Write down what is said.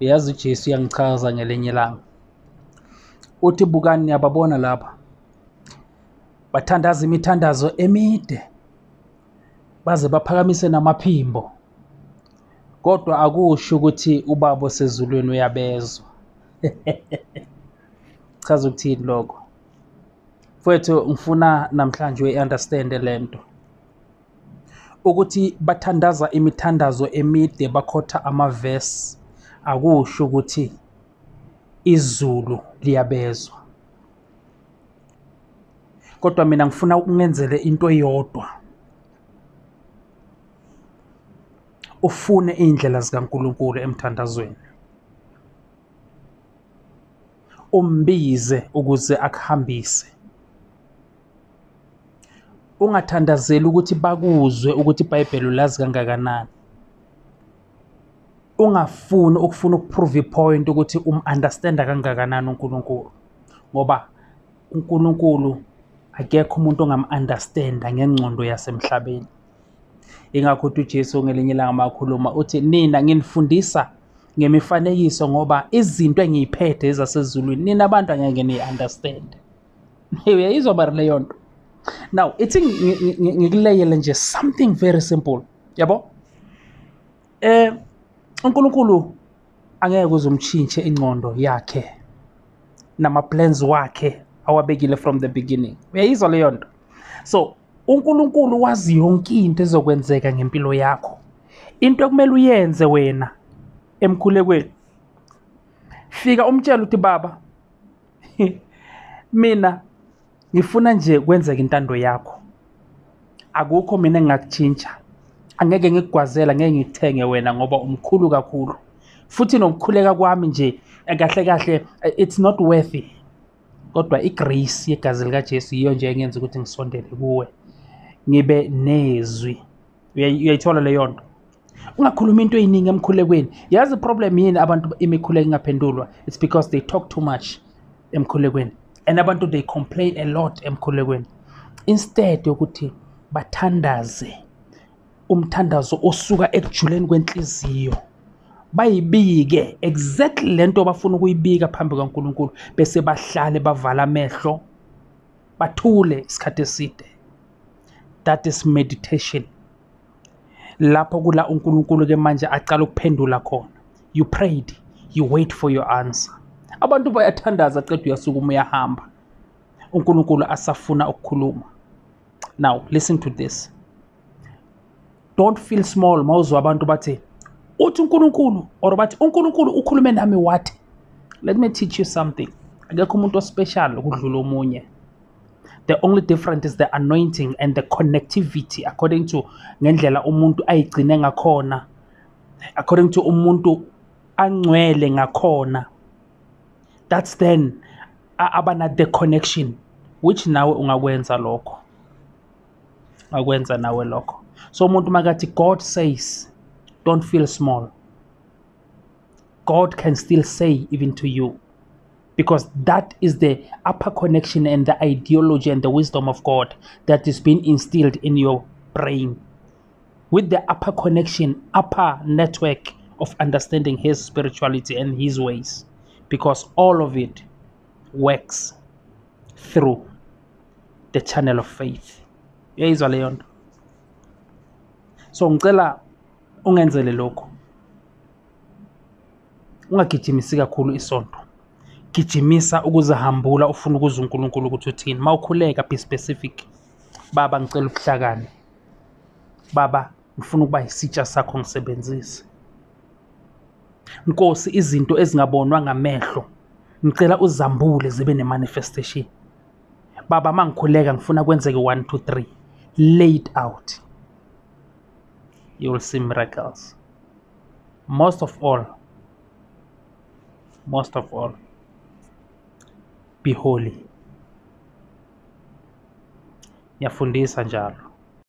Uyazi uJesu uyangichaza ngelinye ilanga. Uthi bukani niyababona lapha. Bathandaza imithandazo emide baze baphakamise namaphimbo. Kodwa akusho ukuthi uBaba osezulwini uyabezwa. Chaza ukuthini lokho? Mfowethu, ngifuna namhlanje uyi-understand le nto ukuthi bathandaza imithandazo emide, bakhotha amavesi, akusho ukuthi izulu liyabezwa. Kodwa mina ngifuna ukungenzele into eyodwa, ufune iy'ndlela zikaNkulunkulu emthandazweni, umbize ukuze akuhambise. Ungathandazeli ukuthi bakuzwe ukuthi iBhayibheli ulazi kangakanani. Ungafuni ukufuna ukuprove ipoint ukuthi um-understanda kangakanani uNkulunkulu, ngoba uNkulunkulu akekho umuntu ongam-understanda ngengqondo yasemhlabeni. Ingakho uthi uJesu ngelinye ilanga makhuluma uthi, nina nginifundisa ngemifanekiso ngoba izinto engiyiphethe ezasezulwini nina abantu angeke niyi-understand. Uyayizwa mara leyo nto? Now ithi ngikuleyele nje something very simple, yabo. uNkulunkulu angeke uze umtshintshe ingqondo yakhe nama plans wakhe awabekile from the beginning. Uyayizwa leyo nto? So uNkulunkulu wazi yonke into ezokwenzeka ngempilo yakho. Into ekumele uyenze wena emkhulekweni, fika umtshele ukuthi baba, mina ngifuna nje kwenzeke intando yakho, akukho mina engingakutshintsha, angeke ngikugwazela, ngeke ngikuthenge wena ngoba umkhulu kakhulu, futhi nokukhuleka kwami nje kahle kahle it's not worthy, kodwa igrace yegazi likaJesu yiyo nje engenza ukuthi ngisondele kuwe, ngibe nezwi. Uyayithola leyo nto? Ungakhulumi into eyiningi emkhulekweni. Yazi problem yini abantu imikhuleko ingaphendulwa? It's because they talk too much emkhulekweni, and abantu they complain a lot emkhulekweni instead yokuthi bathandaze umthandazo osuka ekujuleni kwenhliziyo, bayibike exactly lento bafuna ukuyibika phambi kaNkulunkulu, bese bahlale bavala amehlo bathule isikhathi eside. That is meditation. Lapho kula uNkulunkulu ke manje aqala ukuphendula khona. You prayed, you wait for your answer. Abantu bayathandaza, qeda uyasukuma uyahamba, uNkulunkulu asafuna ukukhuluma. Now listen to this. Don't feel small mawuzwa abantu bathi uthi uNkulunkulu, or bathi uNkulunkulu ukhulume nami wathi. Let me teach you something. Akekho umuntu ospecial ukudlula omunye. The only difference is the anointing and the connectivity according to ngendlela umuntu ayigcine ngakhona, according to umuntu angcwele ngakhona. That's then abana the connection, which nawe ungakwenza lokho, akwenza nawe lokho. So umuntu makathi God says, don't feel small. God can still say even to you, because that is the upper connection and the ideology and the wisdom of God that is being instilled in your brain with the upper connection, upper network of understanding his spirituality and his ways, because all of it works through the channel of faith. Uyayizwa leyo nto? So ngicela ungenzele lokho, ungagijimisi kakhulu isonto, gijimisa ukuzihambula, ufuna ukuzwa uNkulunkulu ukuthi uthini. Mawukhuleka, be specific. Baba, ngicela ubuhlakani. Baba, ngifuna ukuba isitsha sakho, ngisebenzise. Nkosi, izinto ezingabonwa ngamehlo ngicela uzambule zibe ne-manifestation. Baba, mangikhuleka ngifuna kwenzeke 1 2 3. Lay it out. You will see miracles. Most of all, most of all, be holy. Ngiyafundisa njalo.